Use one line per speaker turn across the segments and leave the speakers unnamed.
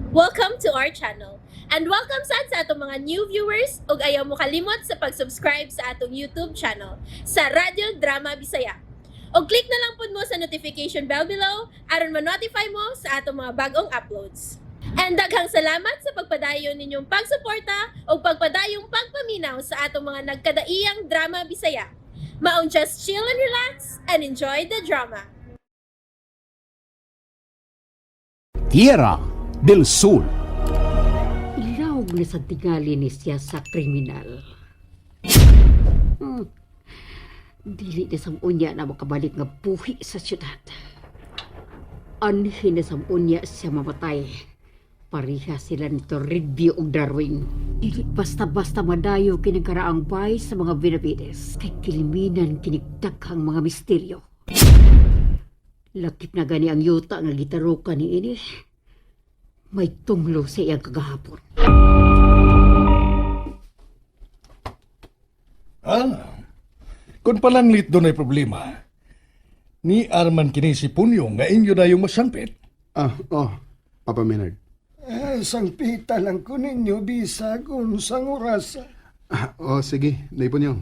Welcome to our channel. And welcome sad sa atong mga new viewers ug ayaw mo kalimot sa pag-subscribe sa atong YouTube channel sa Radyo Drama Bisaya. Og click na lang pud mo sa notification bell below aron ma-notify mo sa atong mga bagong uploads. And daghang salamat sa pagpadayon ninyong pagsuporta ug pagpadayong pagpaminaw sa atong mga nagkadaiyang drama Bisaya. Maong just chill and relax and enjoy the drama.
Tierra del Sol.
Ilawag na sa tingali ni siya sa kriminal. Dili na sa unya na makabalik nga buhi sa syudad. Anhin na sa unya siya mamatay. Pareha sila ni Toribio ug Darwin. Dili basta-basta madayo kining karaang bay sa mga Benavides. Kay kiliminan kinigdaghang mga misteryo. Lakip na gani ang yuta nga gitarokan ni ini. May tunglo sa iyang kagahapon.
Ah, kung palanglit doon ay problema, ni Arman kini si Punyo nga inyo na yung masampit.
Ah, oh, Papa Maynard.
Eh, sangpita lang ko ninyo bisag unsang oras.
Ah, oh, sige, naipon yung.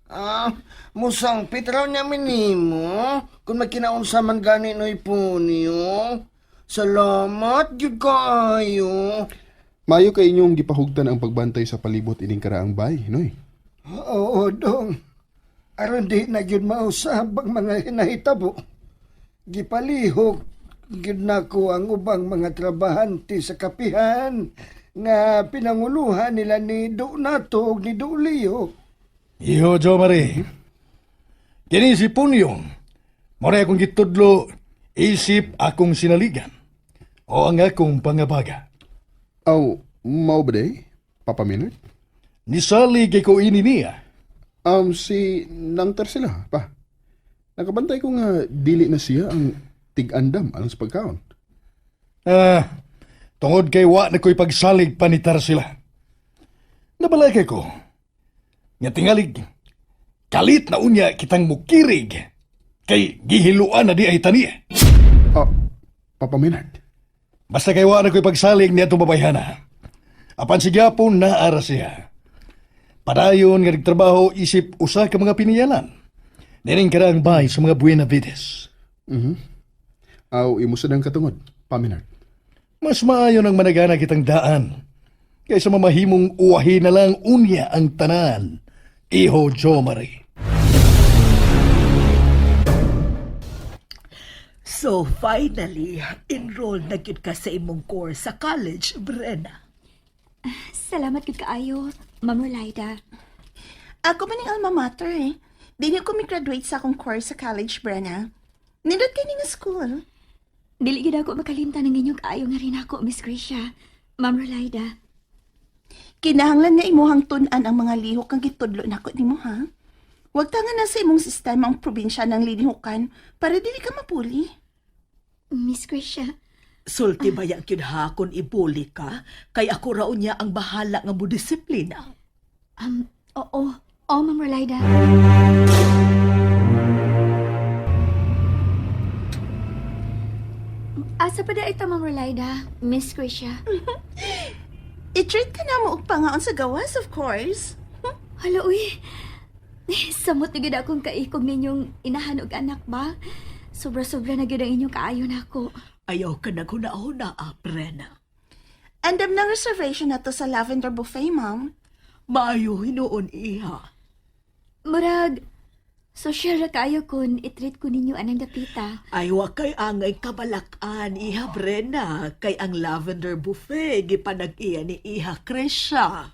Ah, musangpit raw niya minimo. Kung magkinaunsa man gani no'y punyo. Salamat, gyud kaayo.
Mayo kay inyong gipahugtan ang pagbantay sa palibot ining karaang bay, noy.
Oo, dong. Aron di na gyud mausab ang mga hinahitabo. Gipalihok gyud nako ang ubang mga trabahante sa kapihan nga pinanguluhan nila ni Donato ug ni Dolio.
Iho, Jo Marie. Kini si Punyong, mura akong gitudlo, isip akong sinaligan, o ang akong pangabaga.
Aw, mao ba day, Papa Maynard?
Nisalig kay ko ini niya.
Si Nang sila, pa. Nakabantay ko nga dili na siya ang tig-andam alang sa pagkaon.
Ah, tungod kay wa na ko'y pagsalig panitar sila. Nabalakay ko. Nga tingalig, kalit na unya kitang mukirig, kay gihiluan na di ay taniya.
Ah, Papa Maynard.
Basta kay wa na ko'y pagsalig niya itong babayhana. Apan sigyapon na ara siya. Padayon nga nagtrabaho isip usa ka mga piniyalan. Nining karaang bay sa mga Buenavides.
Aw, imo sa dang katungod, Pa Maynard.
Mas maayo nang managana kitang daan kaysa mamahimong uwahi na lang unya ang tanan. Iho Jo Marie.
So finally, enroll na gyud ka sa imong course sa college, Brenna.
Salamat gud kaayo, Ma'am Rolaida.
Ako man ang alma mater eh. Dili ko mi-graduate sa akong course sa college, Brenna. Nindot kay ni nga school.
Dili gid ako makalimtan ng inyong kaayo nga rin ako, Miss Gracia. Ma'am Rolaida.
Kinahanglan nga imuhang tun-an ang mga lihok ang gitudlo nako nimo ha. Huwag ta nga nasa imong sistema ang probinsya ng lilihukan para dili ka mapuli.
Miss Gracia,
Sulti ba ya gyud ha kung ibuli ka kay ako raw niya ang bahala nga mo disiplina.
oo, oo, Ma'am Rolaida. Asa pa da ito, Ma'am Rolaida? Miss Gracia.
I-treat ka na mo og pangaon sa gawas, of course.
Hala, uy. Samot na gid akong kaikog ninyong inahan og anak ba? Sobra-sobra na gid ang inyong kaayo nako.
Ayaw ka naghuna-huna, ah, Brenna.
Andam ng reservation na to sa Lavender Buffet, ma'am.
Maayo hinuon iha.
Murag, social ra kaayo kun itreat ko ninyo anang dapita.
Ay wa kay angay kabalakan iha Brenna kay ang lavender buffet gipanag-iya ni iha Krisha.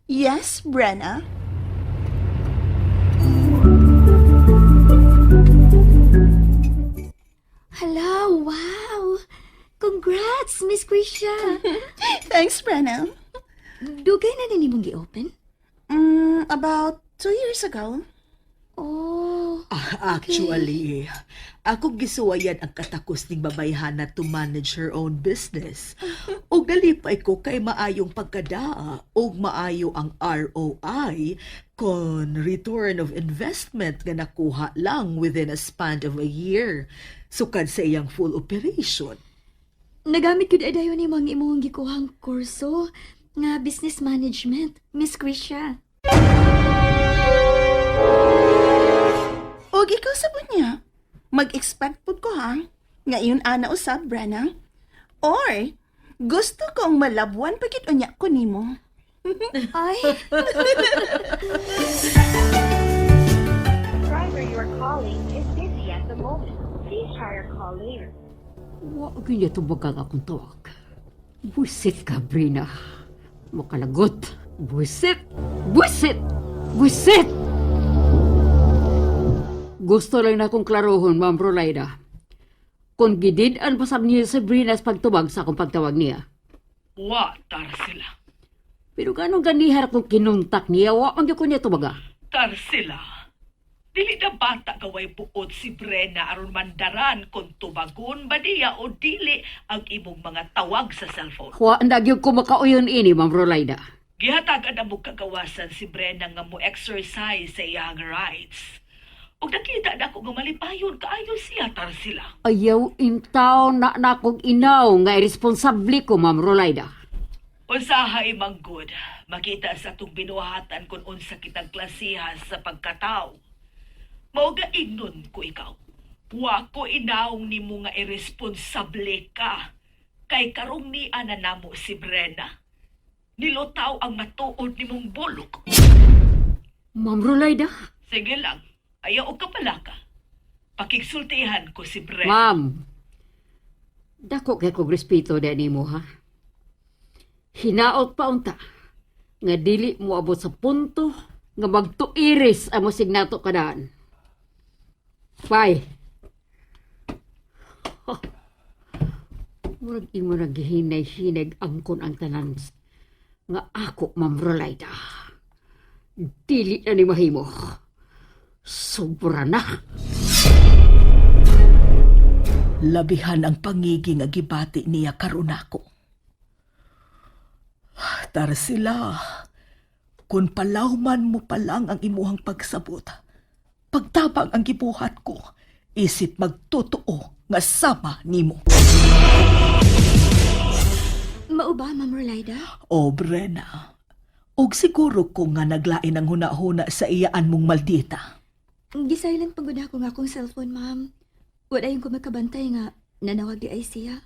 Yes, Brenna.
Hala, wow! Congrats, Miss Krisha!
Thanks, Brenna.
Dugay na din imong gi-open?
About 2 years ago.
Oh,
Ah, actually, ako gisuwayan ang katakos ning babayhana to manage her own business. Og nalipay ko kay maayong pagkadaa og maayo ang ROI kon return of investment nga nakuha lang within a span of a year. Sukad sa iyang full operation.
Nagamit gyud ay dayon nimo ang imong gikuhang kurso nga business management, Miss Krisha.
Og ikaw sa niya. Mag-expect pud ko ha. Ngayon ana usab, Brenna. Or, gusto kong malabuan pagit unya ko nimo.
Ay,
Driver you are calling is busy at the moment. Please try your call later.
Wa gyud niya tubagang akong tawag. Buisit ka, Brina. Makalagot. Buisit! Buisit! Buisit! Gusto lang na akong klarohon, Ma'am Rolaida. Kung gidid-an pa sab niya si Brina sa pagtubag sa akong pagtawag niya.
Wa, Tarsila.
Pero ganong ganihar kung kinuntak niya, wa man gyud ko niya tubaga.
Tarsila. Dili na bata gaway buot si Brena aron mandaran kung tubagon ba niya o dili ang imong mga tawag sa cellphone.
Wa na gyud ko makauyon ini, Ma'am Rolaida.
Gihatagan na mo kagawasan si Brena nga mo exercise sa iyang rights. Ug nakita na ako nga malipayon kaayo siya, Tarsila.
Ayaw intaw na nakong inaw nga iresponsable ko, Ma'am Rolaida.
Usahay manggod, makita sa atong binuhatan kung unsa kitang klasiha sa pagkatao. Mao ga ingnon ko ikaw. Wa ko inaong nimo nga iresponsable ka. Kay karong ni ana namo si Brena. Nilutaw ang matuod nimong bulok.
Ma'am Rolaida?
Sige lang, ayaw og kapalaka. Pakigsultihan ko si Brena.
Ma'am, dako kay kog respeto da nimo ha. Hinaot pa unta nga dili mo abot sa punto nga magtuiris ang mosignato kadaan. Bye. Murag imo naghihinay-hinay angkon ang tanan nga ako, Ma'am Rolaida. Dili na ni mahimo. Sobra na.
Labihan ang pangigi nga gibati niya karon nako. Tarsila, kung palawman mo pa lang ang imuhang pagsabot, pagtabang ang gibuhat ko, isip magtotoo nga sama nimo.
mao ba, Ma'am Rolaida?
O Brena, og siguro ko nga naglain ang huna-huna sa iyaan mong maldita.
Gisilent pagod ako nga akong cellphone, ma'am. Wala yung ko makabantay nga nanawag di ay siya.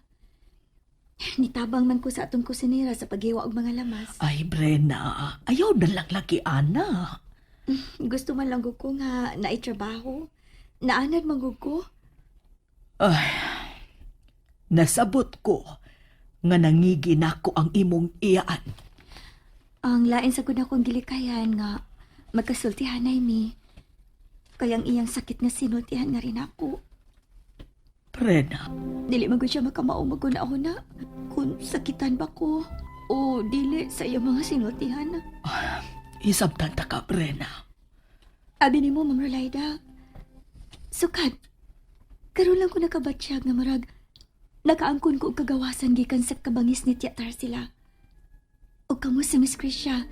Nitabang man ko sa atong kusinera sa paghiwa og mga lamas.
Ay Brena, ayaw na lang lagi ana.
Gusto man lang ko nga naitrabaho. Naanad man gud ko.
Ay, nasabot ko nga nangigi nako ang imong iyaan.
Ang lain sa gud akong gilikayan nga magkasultihanay mi. Kayang iyang sakit nga sinultihan nga rin ako.
Prena,
Dili man gud siya makamao maguna-una kung sakitan ba ko o dili sa iyang mga sinultihan.
isabtan ta ka, Brena.
Abi nimo, Ma'am Rolaida. Sukad. Karon lang ko nakabatsyag nga murag nakaangkon ko og kagawasan gikan sa kabangis ni Tia Tarsila. Og kamo si Miss Krisha,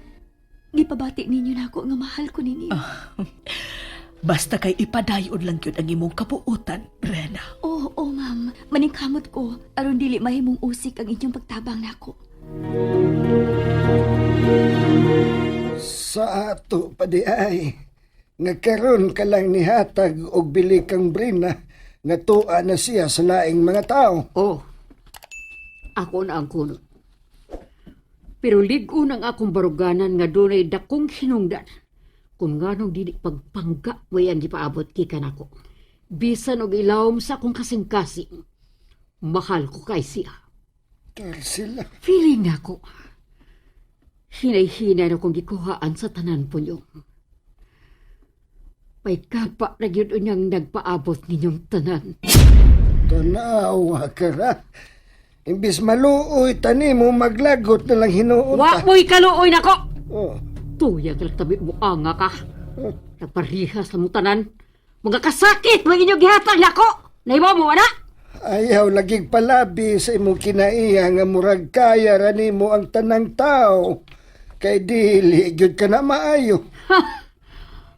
gipabati ninyo nako nga mahal ko ninyo.
Basta kay ipadayon lang yun ang imong kabuutan, Brena.
Oo, oh, ma'am. Maningkamot ko aron dili mahimong usik ang inyong pagtabang nako.
Sa ato pa di ay, nga karon ka lang nihatag og bili kang Brina, nga tuwa na siya sa laing mga tao.
Oh, ako na ang kunot. Pero lig-on ang akong baruganan nga dunay dakong hinungdan. Kung nganong dili pagpangga may ang gipaabot gikan ako. Bisan og ilawom sa akong kasing-kasing, mahal ko kay siya.
Tarsila.
Feeling nako. Hinay-hinay na kong gikuhaan sa tanan po niyo. May kapa na gyud unyang nagpaabot ninyong tanan.
Tanawa ka ra. Imbis maluoy tani mo maglagot na lang hinuon
Wa
ta.
mo'y kaluoy nako!
Oh.
Tuya ka lang tabi mo anga ka. Nagparihas lang mo tanan. Mga kasakit, mga inyong gihatag nako! Naiba mo, ana?
Ayaw laging palabi sa imong kinaiya nga murag kaya ra nimo ang tanang tao. Kay dili gyud ka na maayo.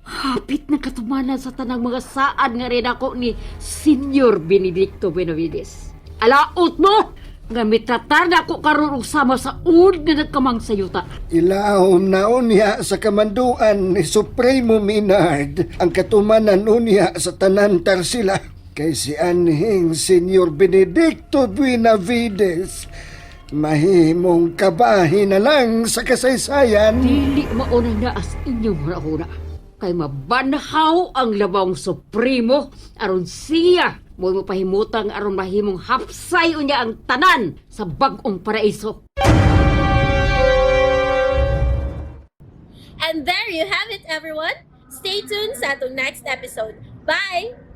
Hapit na katumanan sa tanang mga saad nga rin ako ni Senyor Benedicto Benavides. Alaot mo! Nga mitratar na ako karon og sama sa ud nga nagkamang sa yuta.
Ilahom na unya sa kamanduan ni Supremo Minard ang katumanan unya sa tanan Tarsila kay si anhing Senyor Benedicto Buenavides mahimong kabahin na lang sa kasaysayan.
Dili maunay na as inyong hunahuna. Kay mabanhaw ang labawng supremo aron siya mo mapahimutang aron mahimong hapsay unya ang tanan sa bag-ong paraiso.
And there you have it, everyone. Stay tuned sa atong next episode. Bye!